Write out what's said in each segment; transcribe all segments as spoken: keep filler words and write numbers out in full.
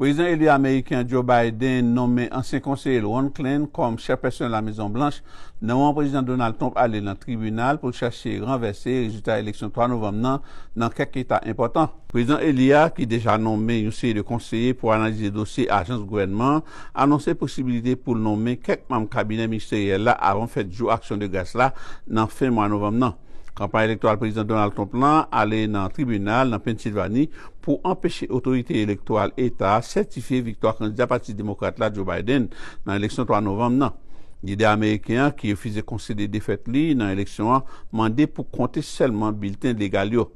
Prezidan eli ameriken an Joe Biden nonmen ansyen konseye l Ron Klain kòm chèf pèsonèl Lamezon Blanch nan moman Prezidan Donald Trump ale nan tribinal pou l chache ranvèse rezilta eleksyon twa novanm nan nan kèk eta enpòtan. Prezidan eli a, ki deja nonmen yon seri de konseye pou analize dosye ajans gouvènman an, anonse posibilite pou l nonmen kèk manm kabinè ministeryèl la avan fèt jou Aksyon de Gras la nan fen mwa novanm nan. Kanpay elektoral Prezidan Donald Trump lan ale nan tribinal nan Pennsilvani pou anpeche otorite elektoral eta a sètifye viktwa kandida Pati Demokrat la Joe Biden nan eleksyon twa novanm nan. Lidè ameriken an, ki refize konsede defèt li nan eleksyon an, mande pou konte sèlman bilten legal yo.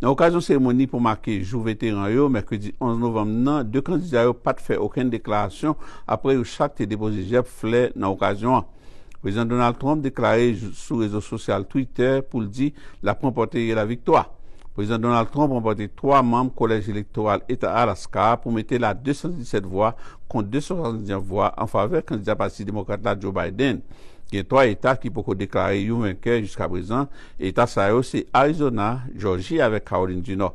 Nan okazyon seremoni pou make Jou Veteran yo, mèkredi onz novanm nan, de kandida yo pa t fè okenn deklarasyon apre yo chak te depoze jèb flè nan okazyon an. Prezidan Donald Trump deklare sou rezo sosyal Twitter pou l di l ap ranpòte laviktwa. Prezidan Donald Trump ranpòte twa manm Kolèj Elektoral Eta Alaska pou mete l a de san disèt vwa kont de san swasanndisnèf vwa an favè kandida Pati Demokrat la Joe Biden. Gen twa eta ki poko deklare yon venkè jiskaprezan. Eta sa yo se Arizona, Jòji avèk Kawolin di Nò.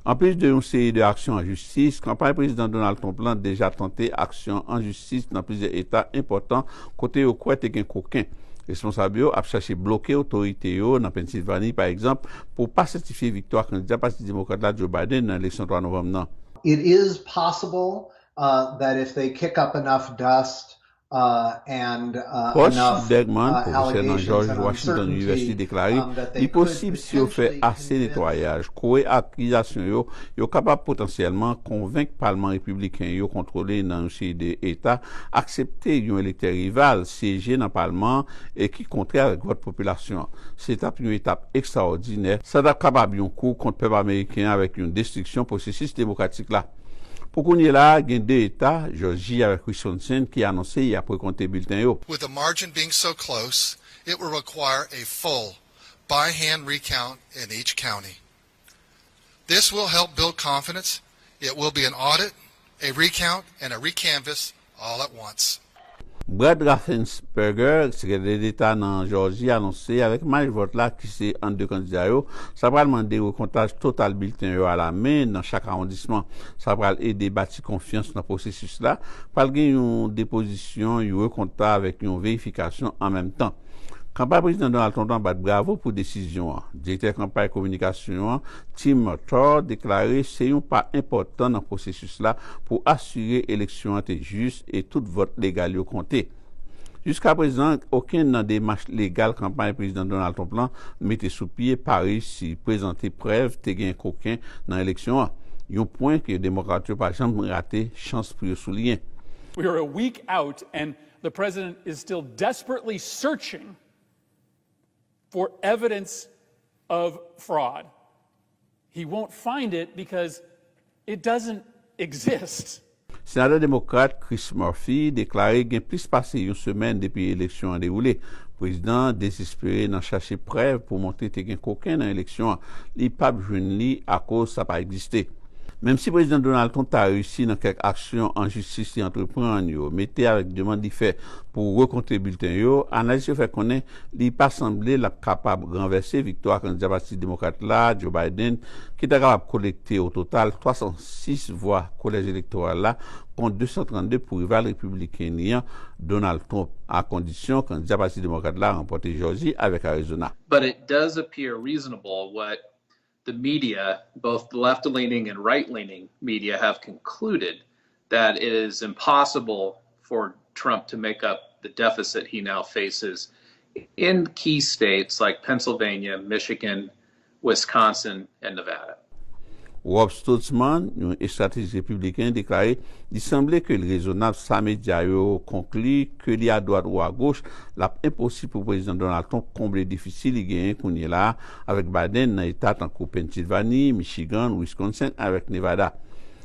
Anplis de yon seri de aksyon an jistis, kanpay Prezidan Donald Trump lan deja tante aksyon an jistis nan plizyè eta enpòtan kote yo kwè te gen koken. Responsab yo ap chache bloke otorite yo nan Pennsilvani, pa egzanp, pou pa sètifye viktwa kandida Pati Demokrat la Joe Biden nan eleksyon twa novanm nan. It is possible uh, that if they kick up enough dust uh, and uh, Koch enough Bergman, uh, pwofesè nan allegations George and Washington University, uncertainty, deklare um, that they li could posib si yo fè potentially ase convince netwayaj, kore akizasyon yo, yo kapab potansyèlman konvenk palman repibliken yo kontwole nan yon seri de eta aksepte yon elektè rival syeje nan palman e ki kontrè avèk vòt popilasyon an. Se t ap yon etap ekstraòdinè. Sa t ap kapab yon kou kont pèp ameriken an avèk yon destriksyon pwosesis demokratik la. Pou kounye la a, gen de eta, Jòji avèk Wisconsin, ki anonse y ap rekonte bilten yo. With the margin being so close, it will require a full by-hand recount in each county. This will help build confidence. It will be an audit, a recount, and a recanvass all at once. Brad Raffensperger, sekretè deta nan Jòji, anonse avèk maj vòt la ki se ant de kandida yo, sa pral mande rekontaj total bilten yo alamen nan chak awondisman. Sa pral ede bati konfyans nan pwosesis la. Pral gen yon depozisyon, yon rekontaj avèk yon verifikasyon an menm tan. Kanpay Prezidan Donald Trump lan bat bravo pou desizyon an. Direktè kanpay kominikasyon an, Tim Murtaugh, deklare se yon pa enpòtan nan pwosesis la pou asire eleksyon an te jis e tout vòt legal yo konte. Jiskaprezan, okenn nan demach legal kanpay Prezidan Donald Trump lan mete sou pye pa reyisi prezante prèv te gen koken nan eleksyon an, yon pwen ke Demokrat yo pa janm rate chans pou yo souliyen. We are a week out and the president is still desperately searching for evidence of fraud. He won't find it because it doesn't exist. Senatè demokrat Chris Murphy deklare gen plis pase yon semèn depi eleksyon an dewoule. Prezidan an dezespere nan chache prèv pou montre te gen koken nan eleksyon an. Li p ap jwenn li akoz sa pa egziste. Menm si Prezidan Donald Trump ta reyisi nan kèk aksyon an jistis li antreprann yo, mete avèk demann li fè pou rekonte bilten yo, analis yo fè konnen li pa sanble l ap kapab ranvèse viktwa kandida Pati Demokrat la, Joe Biden, ki ta kapab kolekte o total twa san sis vwa kolèj elektoral la kont de san trannde pou rival repibliken li an, Donald Trump, a kondisyon kandida Pati Demokrat la ranpòte Jòji avèk Arizona. But it does appear reasonable what the media, both left leaning and right leaning media, have concluded that it is impossible for Trump to make up the deficit he now faces in key states like Pennsylvania, Michigan, Wisconsin, and Nevada. Rob Stutzman, yon estratejis repibliken, deklare li sanble ke l rezonab sa medya yo konkli ke li adwat ou agoch, l ap enposib pou Prezidan Donald Trump konble defisi li genyen kounye la a avèk Biden nan eta tankou Pennsilvani, Michigan, Wisconsin avèk Nevada.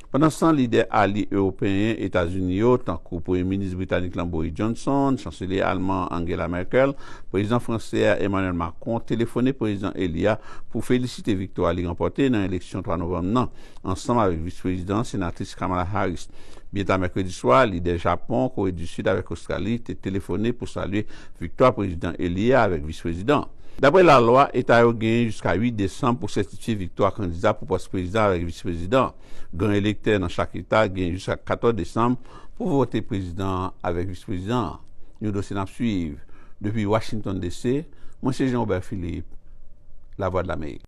Pandanstan, lidè alye ewopeyen Etazini yo, tankou Premye Minis britanik lan Boris Johnson, Chanselye alman Angela Merkel, Prezidan fransè a Emmanuel Macron, telefone Prezidan eli a pou felisite viktwa li ranpòte nan eleksyon twa novanm nan, ansanm avèk Vis Prezidan, Senatris Kamala Harris. Byenta mèkredi swa, lidè Japon, Kore di Sid avèk Ostrali te telefone pou salye viktwa Prezidan eli a avèk Vis Prezidan an. Dapre lalwa, eta yo gen jiska uit desanm pou sètifye viktwa kandida pou pòs prezidan avèk vis prezidan. Gran elektè nan chak eta gen jiska katòz desanm pou vote prezidan an avèk vis prezidan an. Yon dosye n ap swiv. Depi Washington D C, mwen se Jean Robert Philippe, Lavwadlamerik.